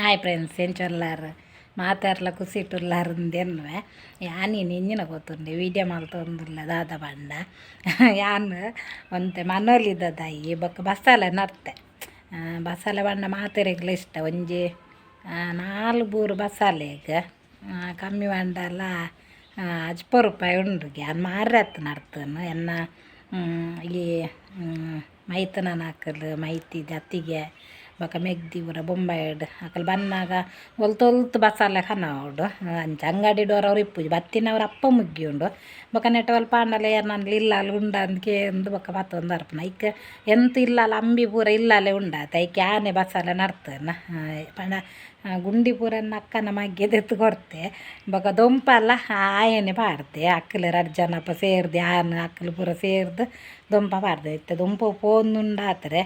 Hi friends ಎಂಚೊಲ್ಲಾರು ಮಾತಾರ್ಲ ಕುಸಿಟುಲ್ಲಾರುಂದೆನ್ನುವೆ ಯಾನ್ ಇಂಜಿನ ಗೊತ್ತುಂಡೆ video ಮಲ್ತೊಂದುಲ್ಲ ದಾದ ಪಂಡ ಯಾನ್ ಒಂತೆ ಮನೊಲಿದ ದೈ ಬೊಕ್ಕ ಬಸಾಲೆ ನರ್ತೆ ಬಸಾಲೆ ಪಂಡ ಮಾತೆರೆಗ್ಲ ಇಷ್ಟ ಒಂಜಿ ನಾಲ್ ಬೂರು ಬಸಾಲೆಗ್ ಕಮ್ಮಿ ಪಂಡಲ ಅಜ್ಪ ರೂಪಾಯಿ ಉಂಡು ಯಾನ್ ಮಾರ್ರೆ ನರ್ತನು ಎನ್ನ ಈ ಮೈತನ ಅಕಲ್ ಮೈತಿ ಜತ್ತಿಗೆ ಬೊಕ ಮೆಗ್ದಿ ಪೂರ ಬೊಂಬಾಯಿಡ್ ಅಕಲ್ ಬನ್ನಾಗ ಒಲ್ತೊಲ್ತು ಬಸಾಲೆ ಕನವೊಡು ಅಂಚ ಅಂಗಡಿ ಅವ್ರು ಇಪ್ಪುಜಿ ಬತ್ತಿನವ್ರು ಅಪ್ಪ ಮುಗ್ಗಿ ಉಂಡು ಬೊಕ ನೆಟ ಒಲ್ಪ ಆಂಡಲ ಏರ್ನಂಡ್ಲ ಇಲ್ಲಲ್ ಉಂಡ ಅಂದ್ ಕೇಂದ್ ಬೊಕ ಪತ್ತೊಂದು ಬರ್ಪುನ ಐಕ್ ಎಂತ ಇಲ್ಲಲ ಅಂಬಿ ಪೂರ ಇಲ್ಲಲೆ ಉಂಡಾತ ಐಕ್ ಯಾನೆ ಬಸಾಲೆ ನರ್ತನ ಪಂಡ ಗುಂಡಿ ಪೂರ ಅಕ್ಕನ ಮಗ್ಗೆ ದೆತ್ತ್ ಕೊರ್ತೆ ಬೊಕ ದೊಂಪಲ ಆಯೆನೆ ಪಾಡ್ದೆ ಅಕ್ಕಲು ರಡ್ಡ್ ಜನಪ ಸೇರ್ದ್ ಯಾನ್ ಅಕ್ಕಲು ಪೂರ ಸೇರ್ದ್ ದೊಂಪ ಪಾಡ್ದೆ ಇತ್ತೆ ದೊಂಪ ಪೋಂದುಂಡಾತ್ರೆ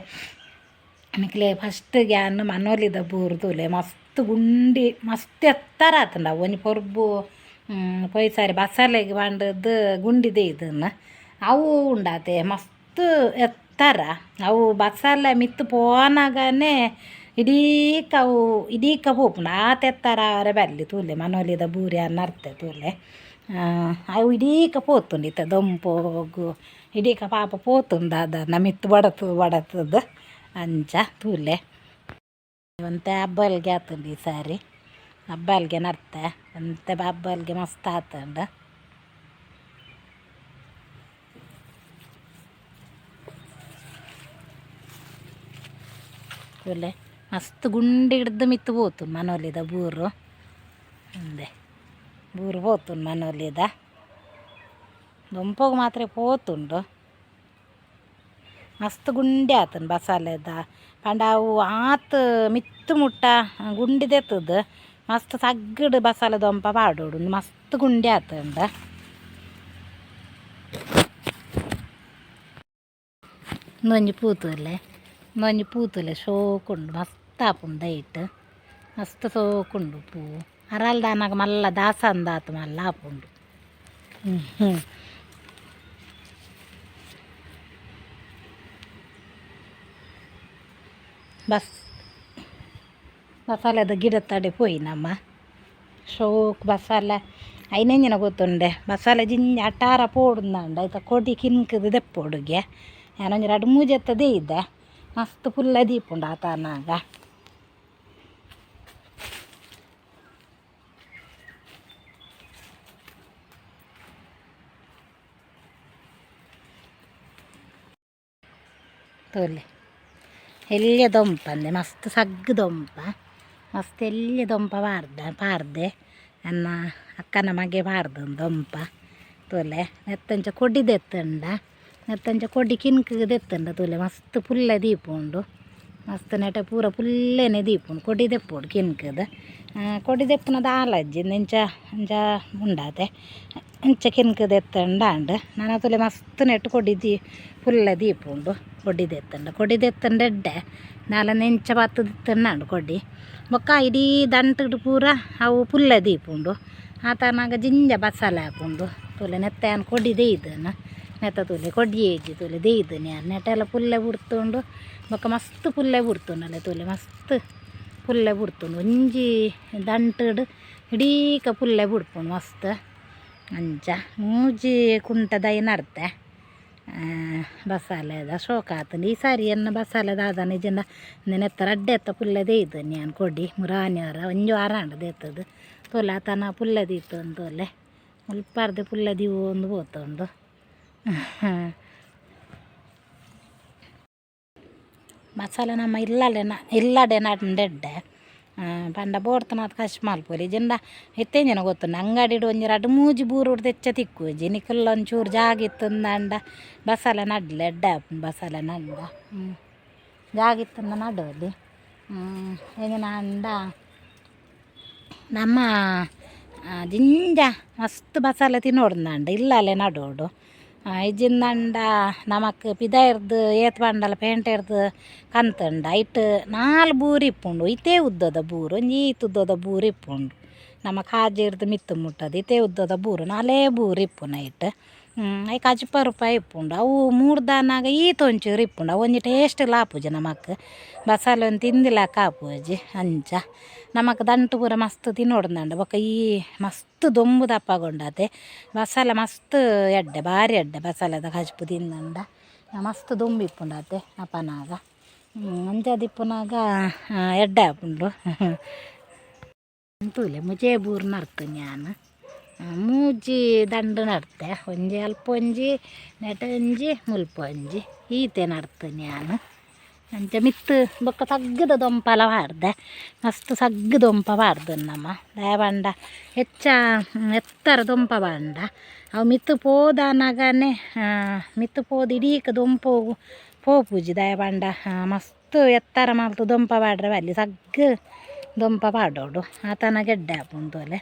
ನಿಕ್ಲೆ ಫಸ್ಟ್ ಯಾನ್ ಮನೊಲಿದ ಬೂರು ತೂಲೆ ಮಸ್ತ್ ಗುಂಡಿ ಮಸ್ತ್ ಎತ್ತರ ಆತುಂಡು ಅವು ಒಂಜಿ ಪೊರ್ಬು ಪೋಯಿ ಸಾರಿ ಬಸಾಲೆಗ್ ಪಂಡುದು ಗುಂಡಿ ದೆಯ್ದನ್ ಅವು ಉಂಡಾತೆ ಮಸ್ತ್ ಎತ್ತರ ಅವು ಬಸಾಲೆ ಮಿತ್ತ್ ಪೋನಗನೆ ಇಡೀಕ ಅವು ಇಡೀಕ ಪೋಪುಂಡು ಆತ್ ಎತ್ತರ ಆವರೆ ಬಲ್ಲಿ ತೂಲೆ ಮನೊಲಿದ ಬೂರು ಯಾನ್ ನರ್ತೆ ತೂಲೆ ಅವು ಇಡೀಕ ಪೋತುಂಡು ಇತ್ತೆ ದೊಂಪೊಗು ಇಡೀಕ ಪಾಪ ಪೋತುಂಡು ದಾದನ ಮಿತ್ತ್ ಬಡತು ಬಡತುದು ಅಂಚ ತೂಲೆ ಒಂತೆ ಅಬ್ಬಲ್ಗೆ ಆತುಂಡು ಈ ಸಾರಿ ಅಬ್ಬಲ್ಗೆ ನರ್ತೆ ಒಂತೆ ಅಬ್ಬಲ್ಗೆ ಮಸ್ತ್ ಆತುಂಡು ತೂಲೆ ಮಸ್ತ್ ಗುಂಡಿ ಹಿಡ್ದು ಮಿತ್ತ್ ಪೋತುಂಡು ಮನೊಲಿದ ಬೂರು ಉಂದೆ ಬೂರು ಪೋತುಂಡು ಮನೊಲಿದ ದೊಂಪೊಗು ಮಾತ್ರ ಪೋತುಂಡು ಮಸ್ತ್ ಗುಂಡಿ ಆತುಂಡು ಬಸಾಲೆದ ಪಂಡ ಅವು ಆತ್ ಮಿತ್ತ್ ಮುಟ್ಟ ಗುಂಡಿ ದೆತ್ತುದು ಮಸ್ತ್ ಸಗ್ಗಡ್ ಬಸಾಲೆ ದೊಂಪ ಪಾಡೊಡು ಉಂದು ಮಸ್ತ್ ಗುಂಡಿ ಆತುಂಡು ಉಂದೊಂಜಿ ಪೂ ತೂಲೆ ಉಂದೊಂಜಿ ಪೂ ತೂಲೆ ಶೋಕುಂಡು ಮಸ್ತ್ ಆಪುಂಡು ದೈಟ್ ಮಸ್ತ್ ಸೋಕುಂಡು ಪೂ ಅರಲ್ದಾನಗ ಮಲ್ಲ ದಾಸಂದಾತ್ ಮಲ್ಲ ಆಪುಂಡು ಬಸ್ ಬಸಾಲೆದ ಗಿಡತ್ತಡೆ ಪೋಯಿ ನಮ್ಮ ಶೋಕ್ ಬಸಾಲೆ ಐನೆಂಜಿನ ಗೊತ್ತುಂಡೆ ಬಸಾಲೆ ಜಿಂಜ ಅಟಾರ ಪೋಡುಂದಾಂಡ ಐತ ಕೊಡಿ ಕಿನ್ಕುದು ದೆಪ್ಪೊಡುಗೆ ಯಾನೊಂಜಿ ರಡ್ಡ್ ಮೂಜೆತ್ತ ದೆಯ್ದೆ ಮಸ್ತ್ ಪುಲ್ಲ ದೀಪುಂಡು ಆತನಾಗ ತೂಲೆ ಎಲ್ಯ ದೊಂಪ ಅಂದೆ ಮಸ್ತ್ ಸಗ್ಗು ದೊಂಪ ಮಸ್ತ್ ಎಲ್ಯ ದೊಂಪ ಪಾಡ್ದೆ ಪಾಡ್ದೆ ಎನ್ನ ಅಕ್ಕನ ಮಗೆ ಪಾಡ್ದು ದೊಂಪ ತೂಲೆ ನೆತ್ತಂಚ ಕೊಡಿ ದೆತ್ತುಂಡ ನೆತ್ತಂಚ ಕೊಡಿ ಕಿನ್ಕ್ ದೆತ್ತುಂಡ ತೂಲೆ ಮಸ್ತ್ ಪುಲ್ಲೆ ದೀಪುಂಡು ಮಸ್ತ್ ನೆಟ ಪೂರ ಪುಲ್ಲೆನೆ ದೀಪುಂಡು ಕೊಡಿ ದೆಪ್ಪೊಡು ಕಿನ್ಕುದು ಕೊಡಿ ದೆಪ್ಪುನ ದಾಲಜ್ಜಿ ಇಂಚ ಇಂಚ ಉಂಡಾತೆ ಇಂಚ ಕಿನ್ಕ್ ದೆತ್ತುಂಡ ಆಂಡ್ ನನ ತೂಲೆ ಮಸ್ತ್ ನೆಟ್ ಕೊಡಿ ದೀ ಪುಲ್ಲೆ ದೀಪುಂಡು ಕೊಡಿ ದೆತ್ತುಂಡ ಕೊಡಿ ದೆತ್ತುಂಡ ಎಡ್ಡೆ ದಾಲ ನೆಂಚ ಪತ್ತ್ ದಿತ್ತುಂಡ ಕೊಡಿ ಬೊಕ್ಕ ಇಡೀ ದಂಟುಡು ಪೂರ ಅವು ಪುಲ್ಲೆ ದೀಪುಂಡು ಆತನಾಗ ಜಿಂಜ ಬಸಾಲೆ ಆಪುಂಡು ತೂಲೆ ನೆತ್ತ ಯಾನ್ ಕೊಡಿ ದೆಯ್ದನ ನೆತ್ತ ತೂಲೆ ಕೊಡಿ ಏಜಿ ತೂಲೆ ದೆಯ್ದನ್ ಯಾನ್ ನೆಟೆಲ್ಲ ಪುಲ್ಲೆ ಬುಡ್ತುಂಡು ಬೊಕ್ಕ ಮಸ್ತ್ ಪುಲ್ಲೆ ಬುಡ್ತುಂಡಲ್ಲ ತೂಲೆ ಮಸ್ತ್ ಪುಲ್ಲೆ ಬುಡ್ತುಂಡು ಒಂಜಿ ದಂಟುಡು ಇಡೀಕ ಪುಲ್ಲೆ ಬುಡ್ಪುಂಡು ಮಸ್ತ್ ಅಂಚ ಮೂಜಿ ಕುಂಟೆ ದೈ ನಡ್ತೆ ಬಸಾಲೆದ ಶೋಕ ಆತುಂಡು ಈ ಸಾರಿ ಎನ್ನ ಬಸಾಲೆ ದಾದ ನಿಜಂಡ ನೆತ್ತ ರಡ್ಡೆ ಎತ್ತ ಪುಲ್ಲೆ ದೆಯ್ದನ್ ಯಾನ್ ಕೊಡಿ ಮುರಾನಿವಾರ ಒಂಜಿ ವಾರ ಆಂಡ್ ದೆತ್ತುದು ತೂಲೆ ಆತನ ಪುಲ್ಲೆ ದೀತೊಂದು ತೂಲೆ ಮುಲ್ಪರ್ದ್ ಪುಲ್ಲೆ ದೀವೊಂದು ಪೋತುಂಡು ಮಸಾಲೆ ನಮ್ಮ ಇಲ್ಲಡೆ ಇಲ್ಲಡೆ ನಡ್ಂಡ ಎಡ್ಡೆ ಪಂಡ ಬೋಡ್ತನಾತ್ ಕಶ್ ಮಲ್ಪೊಲಿ ಇಜ್ಜಿಂಡ ಇತ್ತೆಂಜಿನ ಗೊತ್ತುಂಡು ಅಂಗಡಿಡ್ ಒಂಜಿ ರಡ್ಡ್ ಮೂಜಿ ಬೂರುಡ್ದು ಎಚ್ಚ ತಿಕ್ಕುಜಿ ನಿಕುಲ್ಲ ಒಂಚೂರು ಜಾಗ ಇತ್ತುಂದಾಂಡ ಬಸಾಲೆ ನಡ್ಲೆ ಎಡ್ಡೆ ಆಪುಂಡು ಬಸಾಲೆ ನಡ್ಂಡ ಜಾಗ ಇತ್ತುಂಡ ನಡೊಲಿ ಎಂಚಿನ ಪಂಡ ನಮ್ಮ ಜಿಂಜ ಮಸ್ತ್ ಬಸಾಲೆ ತಿನೊಡುಂದಾಂಡ ಇಲ್ಲಲೆ ನಡೊಡು ಇಜ್ಜಿಂದಾಂಡ ನಮಕ್ ಪಿದಾಯಿರ್ದ್ ಏತ್ ಪಂಡಲ ಪೇಂಟೆರ್ದ್ ಕಂತುಂಡ ಐಟ್ ನಾಲ್ ಬೂರು ಇಪ್ಪುಂಡು ಇತೇ ಉದ್ದದ ಬೂರು ಒಂಜಿ ಈತ್ ಉದ್ದದ ಬೂರು ಇಪ್ಪುಂಡು ನಮ ಕಾಜಿರ್ದ್ ಮಿತ್ತ್ ಮುಟ್ಟದ ಇತೇ ಉದ್ದದ ಬೂರು ನಾಲೇ ಬೂರು ಇಪ್ಪುನು ಐಟ್. ಐಕ್ ಅಜ್ಪ ರೂಪಾಯಿ ಇಪ್ಪುಂಡು. ಅವು ಮೂರ್ದಾನಾಗ ಈತ್ ಒಂಚೂರು ಇಪ್ಪುಂಡು. ಅವು ಒಂಜಿ ಟೇಸ್ಟ್ ಆಪುಜಿ ನಮಕ್. ಬಸಾಲೆ ಒಂದು ತಿಂದಿಲಕ ಆಪುಜಿ ಅಂಚ. ನಮಕ್ ದಂಟು ಪೂರ ಮಸ್ತ್ ತಿನ್ನೋಡ್ದಂಡ. ಬೊಕ ಈ ಮಸ್ತ್ ದೊಂಬು ದಪ್ಪಗೊಂಡತೆ ಬಸಾಲೆ ಮಸ್ತ್ ಎಡ್ಡೆ, ಬಾರಿ ಎಡ್ಡೆ ಬಸಾಲೆದ ಕಜ್ಪು ತಿಂದಂಡ. ಮಸ್ತ್ ದೊಂಬು ಇಪ್ಪುಂಡತೆ ಅಪನಾಗ. ಅಂಚಾದಿಪ್ಪುನಾಗ ಎಡ್ಡೆ ಆಪುಂಡು. ತೂಲೆ ಮುಜೆ ಬೂರು ನಡ್ತು ಯಾನ್. ಮೂಜಿ ದಂಡು ನಡ್ತೆ. ಒಂಜಿ ಅಲ್ಪ ಒಂಜಿ, ನೆಟ ಒಂಜಿ, ಮುಲ್ಪ ಒಂಜಿ, ಈತೆ ನಡ್ತು ಯಾನ್. ಅಂಚ ಮಿತ್ತು ಬೊಕ್ಕ ಸಗ್ಗದ ದೊಂಪಲ ಪಾಡ್ದೆ. ಮಸ್ತ್ ಸಗ್ಗು ದೊಂಪ ಪಾಡ್ದು ನಮ. ದಾಯೆ ಪಂಡ ಹೆಚ್ಚ ಎತ್ತರ ದೊಂಪ ಪಾಂಡ ಅವು ಮಿತ್ತು ಪೋದಾನಗನೆ ಮಿತ್ತು ಪೋದು ಇಡೀಕ ದೊಂಪು ಪೋಪುಜಿ. ದಾಯೆ ಪಂಡ ಮಸ್ತ್ ಎತ್ತರ ಮಲ್ತು ದೊಂಪ ಪಾಡ್ರೆ ಬಲ್ಲಿ, ಸಗ್ಗು ದೊಂಪ ಪಾಡೋಡು. ಆತನ ಗೆಡ್ಡೆ ಆಪುಂಡು ತೋಲೆ.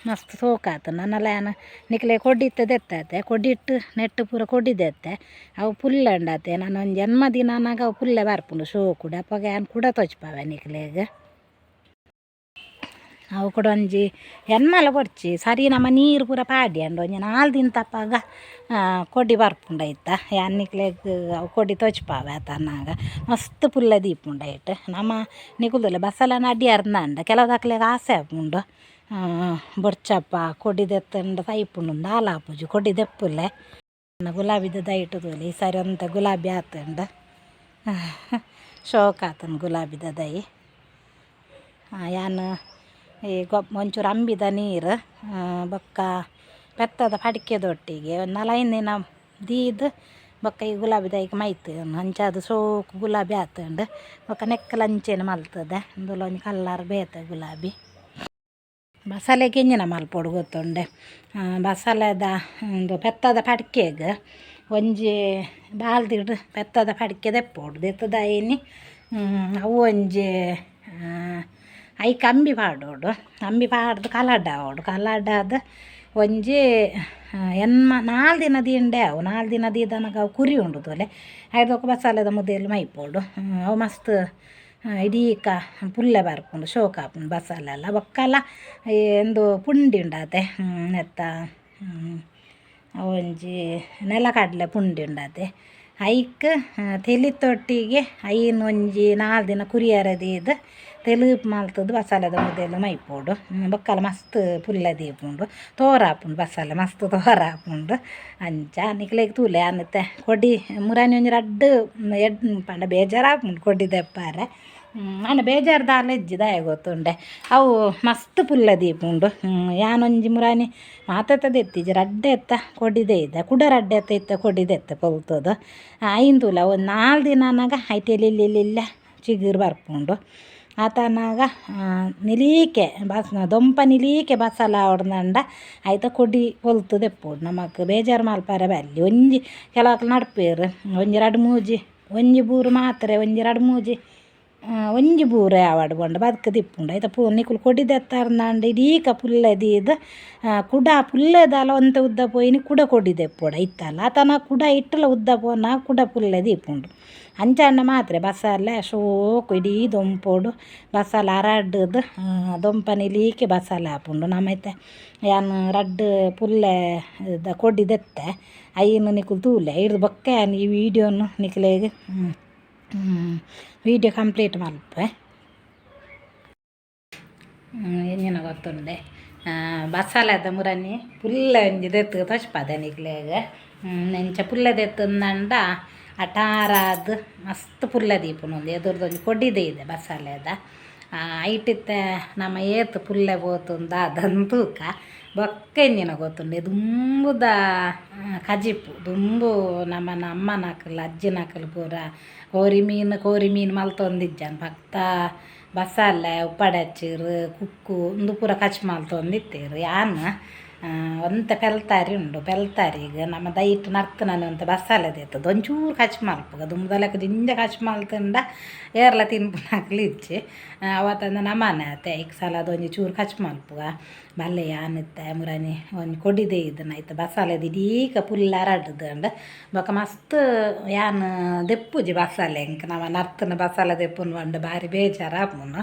ಮಸ್ತ್ ಸೋಕಾತು. ನನಲ ಯಾನ್ ನಿಕ್ಲೆ ಕೊಡಿತ್ತೆ ದೆತ್ತಾತೆ. ಕೊಡಿಟ್ಟು ನೆಟ್ಟು ಪೂರ ಕೊಡಿ ದೆತ್ತೆ. ಅವು ಪುಲ್ಲೆ ಉಂಡಾತೆ. ನಾನು ಒಂಜಿ ಜನ್ಮದಿನ ಆನಾಗ ಅವು ಪುಲ್ಲೆ ಬರ್ಪುಂಡು ಶೋಕುಡು. ಅಪಗ ಯಾನ್ ಕುಡ ತೋಜ್ಪಾವೆ ನಿಕ್ಲೆಗ್. ಅವು ಕೂಡ ಒಂಜಿ ಎನ್ಮಲ ಬೊಡ್ಚಿ ಸರಿ ನಮ್ಮ ನೀರು ಪೂರ ಪಾಡ್ಯಂಡು ಒಂಜಿ 4 ದಿನ ತಪ್ಪಾಗ ಕೊಡಿ ಬರ್ಪುಂಡು ಐತ. ಯಾನ್ ನಿಕ್ಲೆಗ್ ಅವು ಕೊಡಿ ತೋಜ್ಪಾವೆ ಆತನಾಗ. ಮಸ್ತ್ ಪುಲ್ಲೆ ದೀಪುಂಡು ಐಟ್. ನಮ ನಿಕುಲ್ದಲ್ಲ ಬಸಲನ ಅಡಿ ಅರ್ಂದಾಂಡ ಕೆಲವುದಕ್ಲೆಗ್ ಆಸೆ ಆಪುಂಡು. ಬೊಡ್ಚಪ್ಪ ಕೊಡಿ ದೆತ್ತಂಡ ಸೈಪುಂಡು ದಾಲ ಆಪುಜಿ ಕೊಡಿ ದೆಪ್ಪುಲೆ. ಗುಲಾಬಿದ ದೈಟ್ ತೂಲೆ ಈ ಸಾರಿ ಒಂತೆ ಗುಲಾಬಿ ಆತುಂಡು. ಶೋಕ್ ಆತುಂಡು ಗುಲಾಬಿದ ದೈ. ಯಾನ್ ಈ ಒಂಚೂರು ಅಂಬಿದ ನೀರು ಬೊಕ್ಕ ಪೆತ್ತದ ಪಡಿಕೆದೊಟ್ಟಿಗೆ ಒಂದು 4-5 ದಿನ ದೀದ್ ಬೊಕ್ಕ ಈ ಗುಲಾಬಿ ದೈಕ್ ಮೈತ್ ಅಂಚಾದ್ ಸೋಕು ಗುಲಾಬಿ ಆತುಂಡು. ಬೊಕ್ಕ ನೆಕ್ಕಲ ಅಂಚೆನೆ ಮಲ್ತದೆ. ಉಂದುಲ ಒಂಜಿ ಕಲ್ಲರ್ ಬೇತೆ ಗುಲಾಬಿ. ಬಸಲೆಗ್ ಎಂಚಿನ ಮಲ್ಪೊಡು ಗೊತ್ತುಂಡೆ? ಬಸಲೆದ ಉಂದು ಪೆತ್ತದ ಪಡಿಕೆಗ್ ಒಂಜಿ ಬಾಲ್ದಿಡ್ ಪೆತ್ತದ ಪಡಿಕೆ ದೆಪ್ಪೊಡು. ದೆತ್ತುದು ಐನಿ ಅವು ಒಂಜಿ ಐಕ್ ಅಂಬಿ ಪಾಡೋಡು. ಅಂಬಿ ಪಾಡ್ದು ಕಲಡಾವೊಡು. ಕಲಡಾದ್ ಒಂಜಿ ಎನ್ಮ 4 ದಿನ ದೀಂಡೆ ಅವು 4 ದಿನ ದೀದನಗ ಅವು ಕುರಿ ಉಂಡು ತೋಲೆ. ಐಡ್ದ್ ಬಸಲೆದ ಮುದೆಲ್ ಮೈಪೊಡು. ಅವು ಮಸ್ತ್ ಇಡೀಕ ಪುಲ್ಲೆ ಬರ್ಪುಂಡು, ಶೋಕ್ ಆಪುಂಡು ಬಸಲೆಲ. ಬೊಕ್ಕಲ ಉಂದು ಪುಂಡಿ ಉಂಡಾತೆ ನೆತ್ತ ಒಂಜಿ ನೆಲಕಡಲೆ ಪುಂಡಿ ಉಂಡಾತೆ. ಐಕ್ ತೆಲಿತೊಟ್ಟಿಗೆ ಐನ್ ಒಂಜಿ 4 ದಿನ ಕುರಿಯರೆ ದೀದ್ ತೆಲುಪು ಮಲ್ತುದು ಬಸಲೆದ ಮುದೆಲ್ ಮೈಪೊಡು. ಬೊಕ್ಕಲ ಮಸ್ತ್ ಪುಲ್ಲೆ ದೀಪುಂಡು. ತೋರಾಪುಂಡು ಬಸಲೆ ಮಸ್ತ್ ತೋರಾಪುಂಡು. ಅಂಚ ನಿಕ್ಲೆಗ್ ತೂಲೆ ಯಾನ್ ಇತ್ತೆ ಕೊಡಿ ಮುರಾನಿ ಒಂಜಿ ರಡ್ಡ್ ಎಡ್ ಪಂಡ ಬೇಜಾರಾಪುಂಡು ಕೊಡಿ ದೆಪ್ಪಾರೆ. ಆಂಡ ಬೇಜಾರು ದಾಲ ಇಜ್ಜಿ. ದಾಯೆ ಗೊತ್ತುಂಡೆ? ಅವು ಮಸ್ತ್ ಪುಲ್ಲೆ ದೀಪುಂಡು. ಯಾನ್ ಒಂಜಿ ಮುರಾನಿ ಮಾತೆತ ದೆತ್ತಿಜಿ, ರಡ್ಡೆ ಎತ್ತ ಕೊಡಿ ದೆಯ್ದೆ. ಕುಡ ರಡ್ಡೆ ಎತ್ತ ಇತ್ತೆ ಕೊಡಿ ದೆತ್ತೆ ಪೊಲ್ತುದು. ಐನ್ ತೂಲೆ ಒಂದು 4 ದಿನ ಆನಗ ಐಟ್ ಎಲ್ಲಿ ಚಿಗುರು ಬರ್ಪುಂಡು. ಆತನಾಗ ನಿಲೀಕೆ ಬಸ್ ದೊಂಪ ನಿಲೀಕೆ ಬಸಲೆ ಆವೊಡ್ಂದಂಡ ಐತ ಕೊಡಿ ಪೊಲ್ತು ದೆಪ್ಪೊಡು. ನಮಕ್ ಬೇಜಾರು ಮಲ್ಪರೆ ಬಲ್ಲಿ. ಒಂಜಿ ಕೆಲವಕ್ಲು ನಡ್ಪೆರ್ ಒಂಜಿ ರಡ್ಡ್ ಮೂಜಿ ಒಂಜಿ ಬೂರು ಮಾತ್ರೆ ಒಂಜಿ ರಡ್ಡ್ ಮೂಜಿ ಒಂಜಿ ಬೂರೇ ಆವಡ್ ಪಂಡ ಬದ್ಕ್ ದಿಪ್ಪುಂಡು. ಐತ ಪೂ ನಿಕುಲು ಕೊಡಿ ದೆತ್ತರ್ಂದಾಂಡ ಇಡೀಕ ಪುಲ್ಲೆ ದೀದ್ ಕುಡ ಪುಲ್ಲೆದಾಲ ಒಂತೆ ಉದ್ದ ಪೋಯಿನಿ ಕುಡ ಕೊಡಿ ದೆಪ್ಪೊಡು ಐತಲ. ಆತನ ಕುಡ ಇಟ್ಟಲ ಉದ್ದ ಪೋನ ಕುಡ ಪುಲ್ಲೆ ದೀಪುಂಡು. ಅಂಚಾಂಡ ಮಾತ್ರೆ ಬಸಲೆ ಶೋಕು ಇಡೀ ದೊಂಪೊಡು ಬಸಲೆ ಅರಡ್ದು ದೊಂಪ ನಿಲೀಕೆ ಬಸಲೆ ಆಪುಂಡು. ನಮ ಇತ್ತೆ ಯಾನ್ ರಡ್ಡ್ ಪುಲ್ಲೆ ದ ಕೊಡಿ ದೆತ್ತೆ. ಐನ್ ನಿಕುಲು ತೂಲೆ. ಐಡ್ದ್ ಬೊಕ್ಕ ಯಾನ್ ಈ ವೀಡಿಯೋನು ನಿಕ್ಲೆಗ್ ವೀಡಿಯೋ ಕಂಪ್ಲೀಟ್ ಮಲ್ಪೆ. ಎಂಚಿನ ಗೊತ್ತುಂಡೆ? ಬಸಲೆದ ಮುರನಿ ಪುಲ್ಲೆ ಒಂಜಿ ದೆತ್ತ್ ತೋಜ್ಪಾದೆ ನಿಕ್ಲೆಗ್. ಇಂಚ ಪುಲ್ಲೆ ದೆತ್ತುಂದಂಡ ಅಟಾರಾದ್ ಮಸ್ತ್ ಪುಲ್ಲೆ ದೀಪುಂಡು. ಉಂದು ಎದುರ್ದು ಒಂಜಿ ಕೊಡಿ ದೀದೆ ಬಸಲೆದ. ಐಟಿತ್ತೆ ನಮ ಏತ್ ಪುಲ್ಲೆ ಪೋತುಂಡು ದಾದಂದ್ ತೂಕ. ಬೊಕ್ಕ ಎಂಚಿನ ಗೊತ್ತುಂಡೆ? ದುಂಬುದ ಕಜಿಪು ದುಂಬು ನಮನ ಅಮ್ಮನಕುಲು ಅಜ್ಜಿನಕುಲು ಪೂರ ಕೋರಿ ಮೀನು ಕೋರಿ ಮೀನು ಮಲ್ತೊಂದಿಜ್ಜಾನ್. ಪಕ್ತ ಬಸಲೆ ಉಪ್ಪಡಚ್ಚಿರು ಕುಕ್ಕು ಉಂದು ಪೂರ ಕಚ್ ಮಲ್ತೊಂದಿತ್ತೆರ್. ಯಾನ್ ಒಂತೆ ಪೆಲ್ತಾರಿ ಉಂಡು. ಪೆಲ್ತಾರಿಗ್ ನಮ ದೈಟ್ ನರ್ತುನನೆ ಒಂತೆ ಬಸಲೆ ದೆತ್ತುದು ಒಂಚೂರು ಕಚ್ ಮಲ್ಪುಗ. ದುಂಬುದ ಲೆಕ್ಕ ದಿಂಜ ಕಚ್ ಮಲ್ತುಂಡ ಏರ್ಲ ತಿನ್ಪುನಕುಲು ಇಜ್ಜಿ. ಅವತ್ತಂದ ನಮನೆ ಆತೆ ಐಕ್ ಸಲಾದ್ ಒಂಜಿ ಚೂರು ಕಚ್ ಮಲ್ಪುಗ. ಬಲ್ಲೆ ಯಾನ್ ಇತ್ತೆ ಮುರಾನಿ ಒಂಜಿ ಕೊಡಿ ದೆಯ್ದನ ಐತ ಬಸಲೆದ ಇಡೀಕ ಪುಲ್ಲೆ ಅರಡ್ದುಂಡು. ಬೊಕ ಮಸ್ತ್ ಯಾನ್ ದೆಪ್ಪುಜಿ ಬಸಲೆ. ಎಂಕ್ ನಮ ನರ್ತುನ ಬಸಲೆ ದೆಪ್ಪುನು ಪಂಡ ಬಾರಿ ಬೇಜಾರಾಪುಂಡು.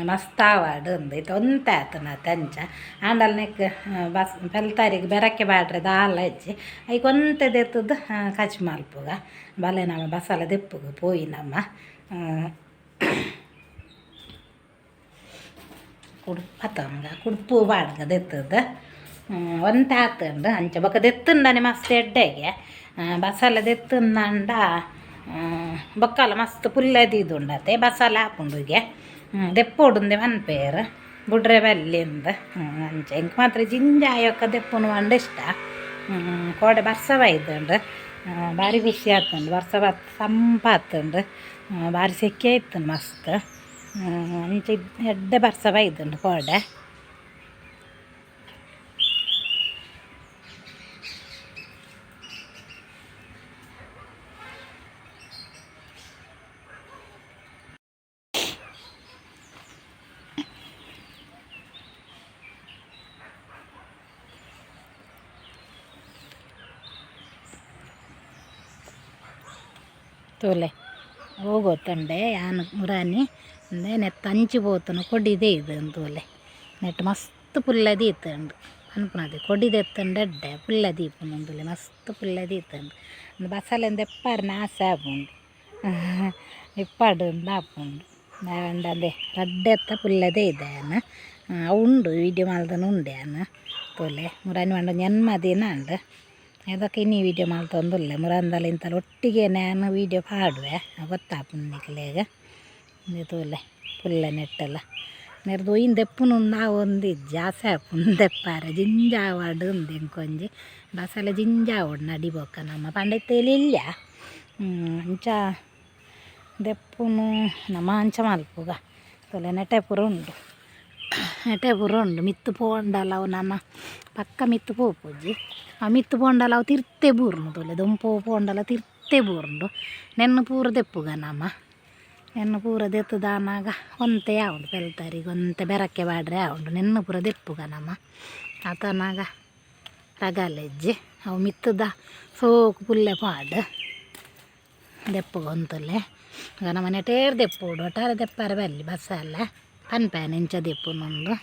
ಮಸ್ತ್ ಆವಾಡು ಅಂದು ಇತ್ತೆ ಒಂತೆ ಆತುಂಡು ಅಂಚ ಆಂಡಲ ನೆಕ್ ಬಸ್ ಪೆಲ್ತಾರಿಗೆ ಬೆರಕೆ ಪಾಡ್ರೆ ದಾಲ ಇಜ್ಜಿ ಐಕ್ ಒಂತೆ ದೆತ್ತುದು ಕಚ್ ಮಲ್ಪುಗ ಬಲೆ ನಮ ಬಸಲ ದೆಪ್ಪುಗ ಪೋಯಿ ನಮ್ಮ ಪತಂಗ ಕುಡ್ಪು ಪಾಡ್ಗ ದೆತ್ತುದು ಒಂತೆ ಆತುಂಡು ಅಂಚ ಬೊಕ ದೆತ್ತುಂಡನೆ ಮಸ್ತ್ ಎಡ್ಡೆಗೆ ಬಸಲೆ ದೆತ್ತುಂಡ ಬೊಕ್ಕಲ ಮಸ್ತ್ ಪುಲ್ಲೆ ದೀದುಂಡತೆ ಬಸಲೆ ಆಪುಂಡುಗೆ ದೆಪ್ಪೊಡುಂದೆ ಪನ್ಪೇರು ಬುಡ್ರೆ ಬಲ್ಲಿಂದ್ ಅಂಚ ಎಂಕ್ ಮಾತ್ರ ಜಿಂಜ ಆಯೊಕ್ಕ ದೆಪ್ಪುನು ಪಂಡ ಇಷ್ಟ ಕೋಡೆ ಬರ್ಸ ಬೈದುಂಡು ಬಾರಿ ಖುಷಿ ಆತುಂಡು ಬರ್ಸ ಬತ್ತ್ ತಂಪಾತುಂಡು ಬಾರಿ ಸೆಕೆ ಇತ್ತುಂಡು ಮಸ್ತ್ ಅಂಚ ಎಡ್ಡೆ ಬರ್ಸ ಬೈದುಂಡು ಕೋಡೆ ತೂಲೆ ಓ ಗೊತ್ತುಂಡೆ ಯಾನ್ ಮುರಾನಿ ಉಂದೆ ನೆತ್ತ ಅಂಚಿ ಪೋತುನು ಕೊಡಿ ದೆಯ್ದು ತೂಲೆ ನೆಟ್ ಮಸ್ತ್ ಪುಲ್ಲೆ ದೀತುಂಡು ಪನ್ಪುನದೆ ಕೊಡಿ ದೆತ್ತುಂಡ ಎಡ್ಡೆ ಪುಲ್ಲೆ ದೀಪುನು ತೂಲೆ ಮಸ್ತ್ ಪುಲ್ಲೆ ದೀತುಂಡು ಉಂದು ಬಸಲೆನ್ ದೆಪ್ಪರೆ ಆಸೆ ಆಪುಂಡು ಇಪ್ಪಡು ಇಂದ್ ಆಪುಂಡು ದಾಯೆಪಂಡ ಅದೆ ರಡ್ಡೆತ್ತ ಪುಲ್ಲೆ ದೆಯ್ದೆ ಯಾನ್ ಅವು ಉಂಡು ವೀಡಿಯೋ ಮಲ್ತೊಂದು ಉಂಡೆ ಯಾನ್ ತೂಲೆ ಮುರಾನಿ ಪಂಡ ಒಂಜಿ ಎನ್ಮ ದಿನ ಆಂಡ್ ಏದಕ ಇನಿ ವೀಡಿಯೋ ಮಲ್ತೊಂದುಲ್ಲೆ ಮುರಾನಿದಲ ಇಂತಲ ಒಟ್ಟಿಗೆ ಯಾನ್ ವೀಡಿಯೋ ಪಾಡುವೆ ಗೊತ್ತಾಪುಂಡು ನಿಕಲೆಗ್ ಉಂದು ತೂಲೆ ಪುಲ್ಲೆ ನೆಟ್ಟಲ ನೆರ್ದ್ ಒಯಿನ್ ದೆಪ್ಪುನು ಆವೊಂದು ಇಜ್ಜಿ ಆಸೆ ಆಪುಂಡು ದೆಪ್ಪರೆ ಜಿಂಜ ಆವಡ್ ಉಂದು ಎಂಕೊಂಜಿ ಬಸಲೆ ಜಿಂಜ ಆವೊಡು ನಡಿ ಬೊಕ್ಕ ನಮ ಪಂಡ ಇತ್ತೆ ಎಲ್ಯ ಅಂಚ ದೆಪ್ಪುನು ನಮ ಅಂಚ ಮಲ್ಪುಗ ತೂಲೆ ನೆಟೆ ಪೂರ ಉಂಡು ನೆಟೆ ಪೂರ ಉಂಡು ಮಿತ್ತ್ ಪೋಂಡಲ ಅವು ನಮ ಪಕ್ಕ ಮಿತ್ತ್ ಪೋಪುಜಿ ಆ ಮಿತ್ತ್ ಪೋಂಡಲ ಅವು ತಿರ್ತೆ ಬೂರುಂಡು ತೂಲೆ ದೊಂಪು ಪೋಂಡಲ ತಿರ್ತೆ ಬೂರುಂಡು ನೆನ್ನ್ ಪೂರ ದೆಪ್ಪುಗ ನಮ ನೆನ್ನ್ ಪೂರ ದೆತ್ತುದಾನಾಗ ಒಂತೆ ಆವುಂಡು ಪೆಲ್ತರಿಗೆ ಒಂತೆ ಬೆರಕೆ ಪಾಡ್ರೆ ಆವುಂಡು ನೆನ್ನ್ ಪೂರ ದೆಪ್ಪುಗ ನಮ ಆತನಾಗ ರಗಾಲೆಜ್ಜಿ ಅವು ಮಿತ್ತುದ ಸೋಕು ಪುಲ್ಲೆ ಪಾಡ್ ದೆಪ್ಪುಗ ಒಂತುಲೆ ನಮ್ಮ ನೆಟೇರ್ ದೆಪ್ಪೊಡು ಒಟ್ಟಾರೆ ದೆಪ್ಪರೆ ಬಲ್ಲಿ ಬಸ್ಸಲ್ಲ ಪನ್ಪೇನೆ ಇಂಚ ದೆಪ್ಪುನುಂದು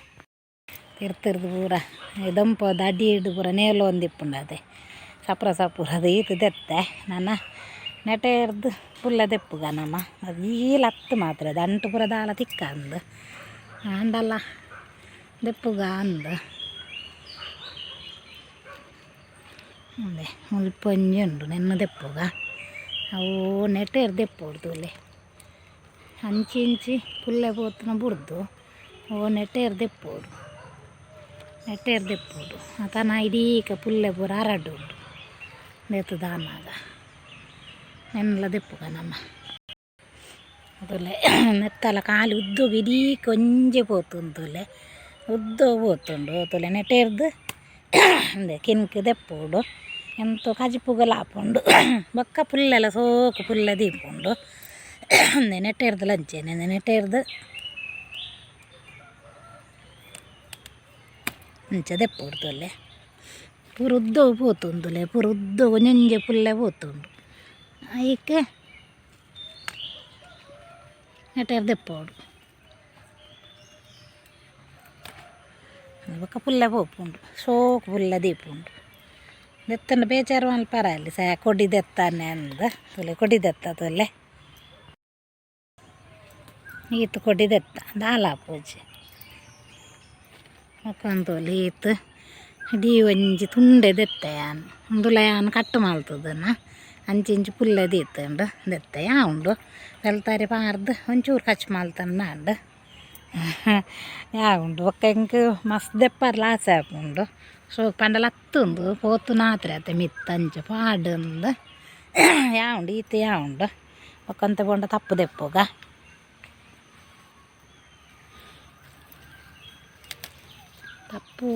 ತಿರ್ತಿರ್ದು ಪೂರ ದೊಂಪದ ಅಡಿಡ್ ಪೂರ ನೇಲೊಂದಿಪ್ಪುಂಡು ಅತೆ ಸಪ್ರ ಸಪುರ ಅದು ಈತ್ ದೆತ್ತೆ ನನ ನೆಟೇರ್ದು ಪುಲ್ಲೆ ದೆಪ್ಪುಗ ನಮ ಅದು ಈಲ್ ಅತ್ತು ಮಾತ್ರ ಅದು ಅಂಟು ಪೂರ ದಾಲ ತಿಕ್ಕಂದು ಆಂಡಲ ದೆಪ್ಪುಗ ಅಂದ್ ಉಂದೆ ಮುಲ್ಪ ಒಂಜಿ ಉಂಡು ನೆನ್ನೆ ದೆಪ್ಪುಗ ಅವು ನೆಟೇರ್ ದೆಪ್ಪೊಡು ತೂಲೆ ಅಂಚಿ ಇಂಚಿ ಪುಲ್ಲೆ ಪೋತುನ ಬುಡ್ದು ಓ ನೆಟೇರ್ ದೆಪ್ಪೊಡು ನೆಟೇರ್ ದೆಪ್ಪೊಡು ಆತನ ಇಡೀಕ ಪುಲ್ಲೆ ಪೂರ ಅರಡುಂಡು ದೆತ್ತುದಾನಾಗ ನೆನ್ಲ ದೆಪ್ಪುಗ ನಮ ತೂಲೆ ನೆತ್ತಲ ಖಾಲಿ ಉದ್ದೊಗು ಇಡೀಕ ಒಂಜೆ ಪೋತುಂಡು ತೂಲೆ ಉದ್ದೊ ಪೋತುಂಡು ತೂಲೆ ನೆಟೇರ್ದು ಉಂದೆ ಕಿನ್ಕ್ ದೆಪ್ಪೊಡು ಎಂತ ಕಜಿಪುಗಲ ಆಪುಂಡು ಬೊಕ್ಕ ಪುಲ್ಲೆಲ ಸೋಕು ಪುಲ್ಲೆ ದೀಪುಂಡು ಉಂದೆ ನೆಟೇರ್ದಲ ಅಂಚೆನೆ ನೆಟೇರ್ದು ಅಂಚ ದೆಪ್ಪೊಡು ತೂಲೆ ಪೂರ ಉದ್ದೊಗು ಪೋತುಂಡು ಪೂರ ಉದ್ದೊಗು ಒಂಜೊಂಜೆ ಪುಲ್ಲೆ ಪೋತುಂಡು ಐಕ್ ನೆಟೇರ್ ದೆಪ್ಪೊಡು ಬೊಕ್ಕ ಪುಲ್ಲೆ ಪೋಪುಂಡು ಸೋಕು ಪುಲ್ಲೆ ದೀಪುಂಡು ದೆತ್ತಂಡ ಬೇಜಾರು ಮಲ್ಪರ ಅಲ್ಲಿ ಸಾ ಕೊಡಿ ದೆತ್ತಾನೆ ಅಂದ್ ತೂಲೆ ಕೊಡಿ ದೆತ್ತ ತೂಲೆ ಈತ್ ಕೊಡಿ ದೆತ್ತ ದಾಲ ಆಪುಜಿ ಬೊಕ ತೂಲೆ ಈತ್ ಇಡೀ ಒಂಜಿ ತುಂಡೆ ದೆತ್ತೆ ಯಾನ್ ಉಂದುಲ ಯಾನ್ ಕಟ್ ಮಲ್ತುದುನ ಅಂಚಿ ಇಂಚಿ ಪುಲ್ಲೆ ದೀತುಂಡು ದೆತ್ತೆ ಯಾವುಂಡು ಪೆಲ್ತಾರೆ ಪಾರ್ದ್ ಒಂಚೂರು ಖರ್ಚು ಮಲ್ತಂಡ ಆಂಡ್ ಯಾವುಂಡು ಬೊಕ್ಕ ಎಂಕ್ ಮಸ್ತ್ ದೆಪ್ಪರ್ಲ ಆಸೆ ಆಪುಂಡು ಸೋಕು ಪಂಡಲ ಅತ್ತುಂಡು ಪೋತುನಾತ್ರೆ ಅತೆ ಮಿತ್ತ್ ಅಂಚ ಪಾಡುಂದು ಯಾವುಂಡು ಈತ್ ಯಾವುಂಡು ಬೊಕ್ಕ ಒಂತೆ ಪೋಂಡ ತಪ್ಪು ದೆಪ್ಪುಗ ತಪ್ಪು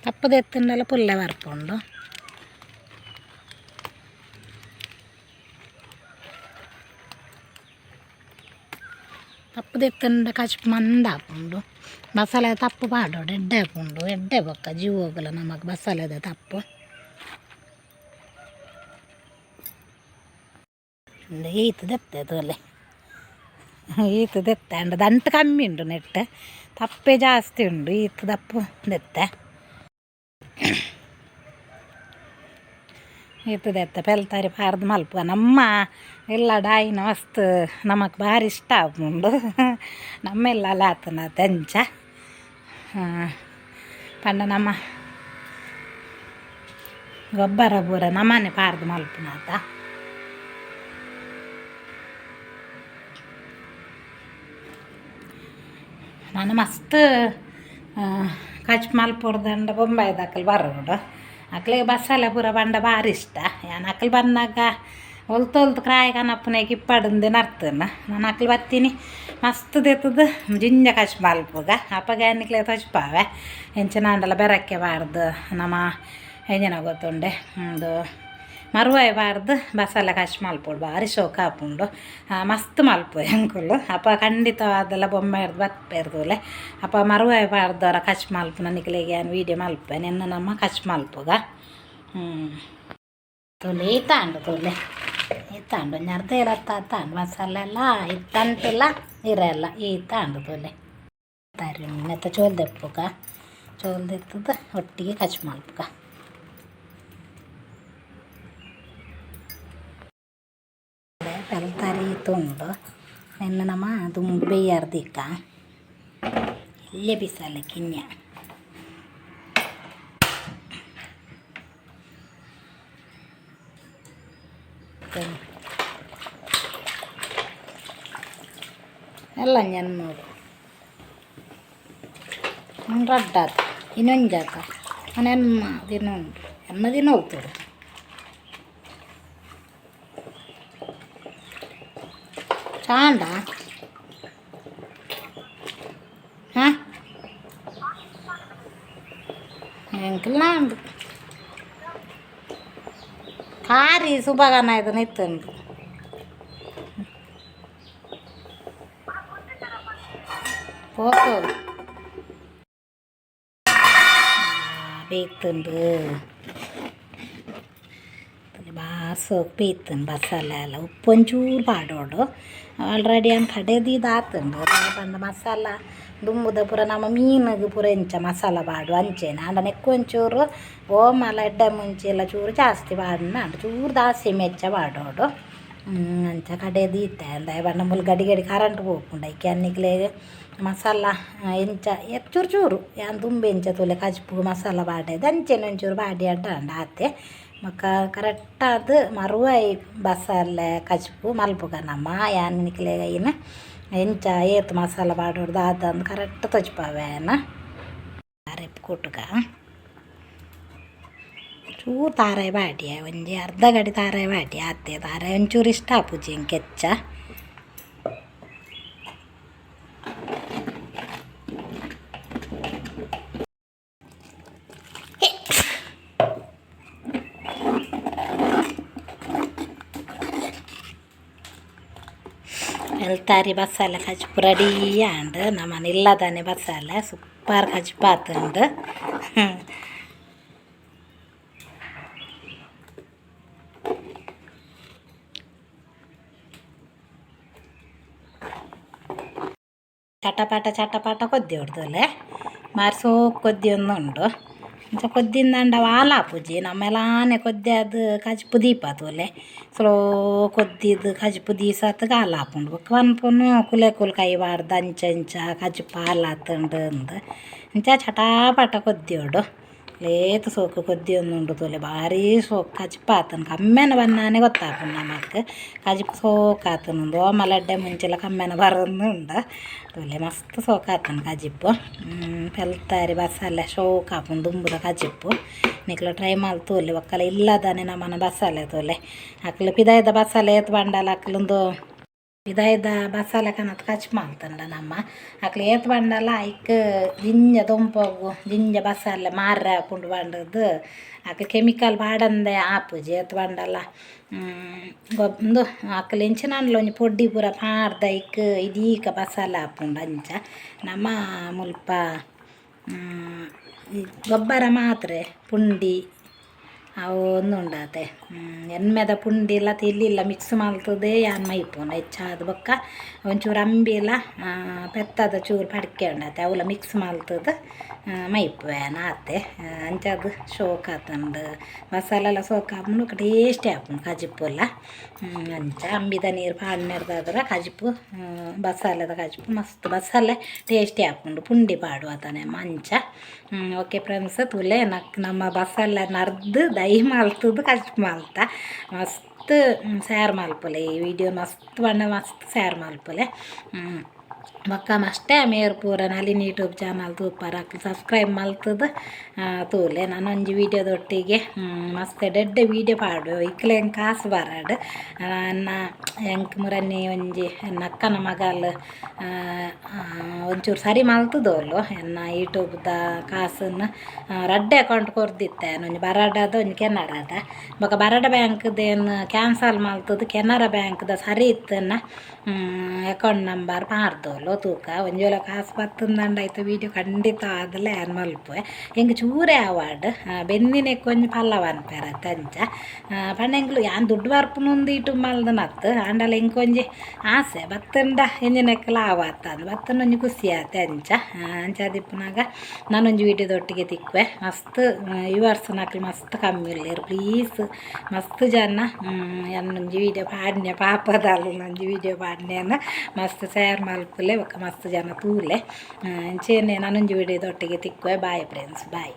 ತಪ್ಪು ದೆತ್ತುಂಡಲ ಪುಲ್ಲೆ ಬರ್ಪುಂಡು ತಪ್ಪು ದೆತ್ತಂಡ ಕಜಿಪು ಮಂದ ಆಪುಂಡು ಬಸಲೆ ತಪ್ಪು ಪಾಡೋಡು ಎಡ್ಡೆ ಆಪುಂಡು ಎಡ್ಡೆ ಬೊಕ್ಕ ಜೀವೋಗುಲ ನಮಕ್ ಬಸಲೆದ ತಪ್ಪು ಈತ್ ದೆತ್ತೆ ತೋಲೆ ಈತ್ ದೆತ್ತೆ ಅಂಡ ದಂಟು ಕಮ್ಮಿ ಉಂಡು ನೆಟ್ ತಪ್ಪೆ ಜಾಸ್ತಿ ಉಂಡು ಈತ್ ದಪ್ಪು ದೆತ್ತೆ ಈತ್ ದೆತ್ತೆ ಪೆಲ್ತಾರಿ ಪಾರ್ದು ಮಲ್ಪ ನಮ್ಮ ಎಲ್ಲ ಡಾಯಿನ ಮಸ್ತ್ ನಮಕ್ ಭಾರಿ ಇಷ್ಟ ಆಪುಂಡು ನಮ್ಮೆಲ್ಲ ಆತನ ತೆಂಚ ಪಂಡ ನಮ್ಮ ಗೊಬ್ಬರ ಪೂರ ನಮ್ಮನೆ ಪಾರ್ದು ಮಲ್ಪುನಾತ. ನಾನು ಮಸ್ತ್ ಕಜ್ಪು ಮಲ್ಪೊಡ್ದಂಡ ಬೊಂಬಾಯ್ದ ಅಕ್ಲು ಬರೋಡು ಅಕ್ಲೆಗ್ ಬಸಲೆ ಪೂರ ಪಂಡ ಭಾರಿ ಇಷ್ಟ. ಯಾನ್ ಅಕ್ಲು ಬನ್ನಗ ಒಲ್ತು ಒಲ್ತು ಕ್ರಾಯ್ ಕನಪುನೆಗ್ ಇಪ್ಪಡುಂದು ನರ್ತುನ ನಾನು ಅಕ್ಲು ಬತ್ತೀನಿ ಮಸ್ತ್ ದೆತ್ತುದು ಜಿಂಜ ಕಜ್ಪು ಮಲ್ಪುಗ ಅಪಗ ಯಾನ್ ತೋಜ್ಪಾವೆ ಎಂಚಿನ ಆಂಡಲ ಬೆರಕೆ ಪಾಡ್ದು ನಮ ಎಂಚಿನ ಗೊತ್ತುಂಡೆ ಉಂದು ಮರುವಾಯಿ ಪಾಡ್ದು ಬಸಲೆ ಕಜ್ಪು ಮಲ್ಪೊಡು ಭಾರಿ ಶೋಕು ಆಪುಂಡು ಮಸ್ತ್ ಮಲ್ಪು ಎಂಕುಲು ಅಪ ಖಂಡಿತವಾದಲ ಬೊಂಬಾಯಿರ್ದ್ ಬತ್ಪೆರ್ ತೂಲೆ ಅಪ ಮರುವಾಯಿ ಪಾಡ್ದೊರ ಕಜ್ಪು ಮಲ್ಪುನ ನಿಕ್ಲೆಗ್ ಯಾನ್ ವೀಡಿಯೋ ಮಲ್ಪೆ ನೆನ್ನ ನಮ್ಮ ಕಜ್ಪು ಮಲ್ಪುಗ. ತೂಲೆ ಈತಾಂಡು ತೂಲೆ ಈತಾಂಡು ಒಂಜಿ ಅರ್ಧ ಇರತ್ತಾಂಡು ಮಸಾಲೆ ಎಲ್ಲ ಇತ್ತಂಟುಲ ಇರೆಲ್ಲ ಈತಾಂಡು ತೂಲೆ ತರಿ ನೆತ್ತ ಚೋಲ್ ದೆಪ್ಪುಗ ಚೋಲ್ ದೆತ್ತುದು ಒಟ್ಟಿಗೆ ಕಜ್ಪು ಮಲ್ಪುಗ. ಪೆಲ್ತಾರಿ ತುಂಡು ನೆನ್ನ ನಮ ದುಂಬು ಬೇಯಾರ್ದಿಕ್ಕ ಇಲ್ಲೇ ಬಿಸಾಲೆ ಕಿನ್ಯ ಎಲ್ಲ 3 ರಡ್ಡಾತ ಇನ್ನೊಂಜಾತ 8 ದಿನ ಉಂಟು 8 ದಿನ ಹೋಗ್ತದೆ. ಚಾಂಡ ಹಾಂ ಎಂಕಲ್ನ ಉಂಡು ಕಾರಿ ಸುಬಾಗನ ಇದು ನಿತ್ತುಂಡು ಪೋತು ಬೇಯ್ತುಂಡು ಬಾಸೋಕ್ ಬೇಯ್ತುಂಡು ಬಸಲೆ ಎಲ್ಲ ಉಪ್ಪು ಒಂಚೂರು ಪಾಡೋಡು ಆಲ್ರೆಡಿ ಅಂತ ಕಡೆದು ಇದಾತುಂಡು ಪಂಡ ಮಸಾಲ ದುಂಬುದ ಪೂರ ನಮ್ಮ ಮೀನುಗು ಪೂರ ಎಂಚ ಮಸಾಲ ಪಾಡು ಅಂಚೆನೆ ಆಂಡ ನೆಕ್ಕು ಒಂಚೂರು ಓಮಲ ಎಡ್ಡೆ ಮುಂಚಿ ಎಲ್ಲ ಚೂರು ಜಾಸ್ತಿ ಪಾಡುನ ಅಂಡ ಚೂರು ದಾಸಿ ಮೆಚ್ಚ ಪಾಡೋಡು ಅಂಚ ಕಡೆದು ಇತ್ತೆ ದಾಯೆ ಪಂಡ ಮೂಲು ಗಡಿ ಗಡಿ ಕರೆಂಟ್ ಪೋಪುಂಡು ಐಕೆ ಅನ್ನಿಕ್ಲೆಗ್ ಮಸಾಲ ಎಂಚ ಚೂರು ಚೂರು ಯಾನ್ ದುಂಬು ಎಂಚ ತೂಲೆ ಕಜ್ಪುಗು ಮಸಾಲ ಪಾಡೇದು ಅಂಚೆನೆ ಒಂಚೂರು ಪಾಡಿ ಅಡ್ಡ ಆಂಡ ಆತೆ ಬೊಕ್ಕ ಕರೆಕ್ಟಾದ್ ಮರುವಾಯಿ ಬಸಲೆ ಕಜ್ಪು ಮಲ್ಪುಗ ನಮ್ಮ ಯಾನ್ ನಿಕ್ಲೆಗ್ ಐನ್ ಎಂಚ ಏತ್ ಮಸಾಲ ಪಾಡೊಡು ದಾದ ಅಂದ್ ಕರೆಕ್ಟ್ ತೋಜ್ಪಾವೆ ಯಾನ್ ಅರೆಪು ಕೊಟ್ಟುಗ ಚೂರು ತಾರಾಯಿ ಪಾಡಿಯೆ ಒಂಜಿ ಅರ್ಧ ಗಡಿ ತಾರಾಯಿ ಪಾಡಿ ಆತೆ ತಾರಾಯಿ ಒಂಚೂರು ಇಷ್ಟ ಆಪುಜಿ ಎಂಕ್ ಹೆಚ್ಚ. ಪೆಲ್ತಾರಿ ಬಸಲೆ ಕಜ್ಪು ರೆಡಿ ಆಂಡ್ ನಮನ ಇಲ್ಲದಾನೆ ಬಸಲೆ ಸೂಪರ್ ಕಜ್ಪು ಆತುಂಡು. ಚಟಪಟ ಚಟಪಟ ಕೊದ್ದಿ ಬಾರಿ ಸೋಕು ಕೊದ್ದಿಯೊಂದುಂಡು ಅಂಚ ಕೊದ್ದಿಂದಂಡ ವಾಲಾಪುಜಿ ನಮ್ಮೆಲಾನೆ ಕೊದ್ದಿ ಕಜ್ಪು ದೀಪ ತೂಲೆ ಸ್ಲೋ ಕೊದ್ದಿದ್ ಕಜ್ಪು ದೀಸತ್ ಗಾಲಾಪುಂಡು ಬೊಕ್ಕ ಪನ್ಪುನು ಕುಲೆ ಕುಲು ಕೈ ಪಾಡ್ದ್ ಅಂಚ ಇಂಚ ಕಜ್ಪು ಹಾಲಾತುಂಡು ಅಂದ್ ಅಂಚ ಚಟಾಪಟ ಕೊದ್ದಿಯೋಡು ಲೇತ್ ಸೋಕು ಕೊದ್ದಿಯೊಂದುಂಡು ತೂಲೆ ಬಾರಿ ಸೋಕು ಕಜ್ಪು ಆತುಂಡು ಕಮ್ಮೆನ ಬನ್ನಾನೆ ಗೊತ್ತಾಪುಂಡು ನಮಕ್ ಕಜ್ಪು ಸೋಕು ಆತುಂಡು ಓಮಲ ಎಡ್ಡೆ ಮುಂಚಿಲ ಕಮ್ಮೆನ ಬರೊಂದುಂಡು ತೂಲೆ ಮಸ್ತ್ ಸೋಕು ಆತುಂಡು ಕಜಿಪು ಪೆಲ್ತಾರಿ ಬಸಲೆ ಶೋಕು ಆಪುಂಡು ದುಂಬುದ ಕಜಿಪು ನಿಕ್ಲು ಟ್ರೈ ಮಲ್ತ್ ತೂಲೆ ಬೊಕ್ಕಲ ಇಲ್ಲದಾನೆ ನಮನ ಬಸಲೆ ತೂಲೆ ಅಕ್ಲು ಪಿದಾಯ್ದ ಬಸಲೆ ಏತ್ ಪಂಡಲ ಅಕ್ಲುಂದು. ಪಿದಾಯ್ದ ಬಸಾಲೆ ಕನತ್ ಕಚಿಪು ಮಲ್ತುಂಡ ನಮ್ಮ ಅಕ್ಲ್ ಏತ್ ಪಂಡಲ ಐಕ್ ದಿಂಜ ದೊಂಪೊಗು ದಿಂಜ ಬಸಾಲೆ ಮಾರ್ರೆ ಆಪುಂಡು ಪಂಡುದು ಅಕ್ಲ್ ಕೆಮಿಕಲ್ ಪಾಡಂದೆ ಆಪುಜಿ ಏತ್ ಪಂಡಲ ಉಂದು ಅಕ್ಲ್ ಎಂಚಿನಾಂಡಲ ಒಂಜಿ ಪೊಡಿ ಪೂರ ಪಾಡ್ದ್ ಐಕ್ ಇಡೀಕ ಬಸಾಲೆ ಆಪುಂಡು ಅಂಚ ನಮ ಮುಲ್ಪ ಗೊಬ್ಬರ ಮಾತ್ರೆ ಪುಂಡಿ ಅವು ಉಂದು ಉಂಡಾತೆ ಎಣ್ಮೆದ ಪುಂಡಿಲ ತೆಲ್ಲಿಲ ಮಿಕ್ಸ್ ಮಲ್ತುದೇ ಯಾನ್ ಮೈಪುನು ಹೆಚ್ಚಾದ್ ಬೊಕ್ಕ ಒಂಚೂರು ಅಂಬಿಲ ಪೆತ್ತದ ಚೂರು ಪಡಿಕೆ ಉಂಡತೆ ಅವುಲ ಮಿಕ್ಸ್ ಮಲ್ತುದು ಮೈಪುವೆ ಯಾನ್ ಆತೆ. ಅಂಚಾದ್ ಶೋಕು ಆತುಂಡು ಮಸಾಲೆಲ ಸೋಕು ಆಪುಂಡು ಬೊಕ ಟೇಸ್ಟಿ ಆಪುಂಡು ಕಜಿಪುಲ. ಅಂಚ ಅಂಬಿದ ನೀರು ಪಾಡ್ನೆರ್ದಾದ್ರ ಕಜಿಪು ಬಸಾಲೆದ ಕಜಿಪು ಮಸ್ತ್ ಬಸಾಲೆ ಟೇಸ್ಟಿ ಆಪುಂಡು ಪುಂಡಿ ಪಾಡುವ ತಾನೆ ಅಂಚ. ಓಕೆ ಫ್ರೆಂಡ್ಸ್, ತೂಲೆ ನಕ್ ನಮ್ಮ ಬಸಾಲೆ ನರ್ದು ದೈ ಮಲ್ತುದು ಕಜಿಪು ಮಲ್ತ. ಮಸ್ತ್ ಸ್ಯಾರ್ ಮಲ್ಪುಲೆ ಈ ವಿಡಿಯೋ ಮಸ್ತ್ ಪಂಡ ಮಸ್ತ್ ಸ್ಯಾರ್ ಮಲ್ಪುಲೆ. ಬೊಕ್ಕ ಮಸ್ಟೇ ಮೇರ್ ಪೂರ ನಳಿನಿ ಯೂಟ್ಯೂಬ್ ಚಾನಲ್ ತೂಪರ್ ಅಕ್ಲ್ ಸಬ್ಸ್ಕ್ರೈಬ್ ಮಲ್ತುದು ತೂಲೆ. ನನೊಂಜಿ ವೀಡಿಯೋದೊಟ್ಟಿಗೆ ಮಸ್ತ್ ಎಡ್ಡೆ ವೀಡಿಯೋ ಪಾಡುವೆ. ಇಕ್ಲೆ ಎಂಕ್ ಕಾಸು ಬರಡ್. ಎನ್ನ ಎಂಕ್ ಮುರನಿ ಒಂಜಿ ಎನ್ನ ಅಕ್ಕನ ಮಗಲ್ ಒಂಚೂರು ಸರಿ ಮಲ್ತುದೋಲು ಎನ್ನ ಯೂಟ್ಯೂಬ್ದ ಕಾಸನ್ನು. ರಡ್ಡೆ ಅಕೌಂಟ್ ಕೊರ್ದಿತ್ತೆ ಒಂಜಿ ಬರಡದ ಒಂಜಿ ಕೆನರಾದ. ಬೊಕ ಬರಡ ಬ್ಯಾಂಕ್ದೇನು ಕ್ಯಾನ್ಸಲ್ ಮಲ್ತುದು ಕೆನರಾ ಬ್ಯಾಂಕ್ದ ಸರಿ ಇತ್ತನ್ನ ಅಕೌಂಟ್ ನಂಬರ್ ಪಾಡ್ದೋಲು. ತೂಕ ಒಂಜಿ ವೇಳೆ ಕಾಸು ಬತ್ತುಂದಂಡ ಐತ ವೀಡಿಯೋ ಖಂಡಿತ ಆದಲೆ ಯಾನ್ ಮಲ್ಪುವೆ. ಎಂಕ್ ಚೂರೇ ಆವಡ್ ಬೆಂದಿನೆಕ್ ಒಂಜಿ ಪಲ್ಲವ ಅನ್ಪೆರತ್ತೆ ಅಂಚ ಪಂಡ ಎಂಕ್ಲು ಯಾನ್ ದುಡ್ಡು ಬರ್ಪುನುಂದು ಯೂಟ್ಯೂಬ್ ಮಲ್ದನತ್ತು. ಆಂಡಲ ಎಂಕ್ ಒಂಜಿ ಆಸೆ ಬತ್ತುಂಡ ಎಂಜಿನಕ್ಲ ಆವತ್ತಂದ್ ಬತ್ತುಂಡ ಒಂಜಿ ಖುಷಿ ಆತೆ ಅಂಚ. ಅಂಚಾದಿಪ್ಪುನಗ ನಾನೊಂಜಿ ವೀಡಿಯೋದೊಟ್ಟಿಗೆ ತಿಕ್ಕುವೆ. ಮಸ್ತ್ ವ್ಯೂವರ್ಸ್ನಕ್ಲು ಮಸ್ತ್ ಕಮ್ಮಿ ಉಲ್ಲೆರ್. ಪ್ಲೀಸ್ ಮಸ್ತ್ ಜನ ಯಾನೊಂಜಿ ವೀಡಿಯೋ ಪಾಡ್ನೆ ಪಾಪದಲ್ ಒಂಜಿ ವೀಡಿಯೋ ಪಾಡ್ನೇನ ಮಸ್ತ್ ಶೇರ್ ಮಲ್ಪುಲೆ ಬೊಕ ಮಸ್ತ್ ಜನ ತೂಲೆ. ಅಂಚೆನೆ ನನೊಂಜಿ ವೀಡಿಯೋದೊಟ್ಟಿಗೆ ತಿಕ್ಕುವೆ. Bye friends, bye.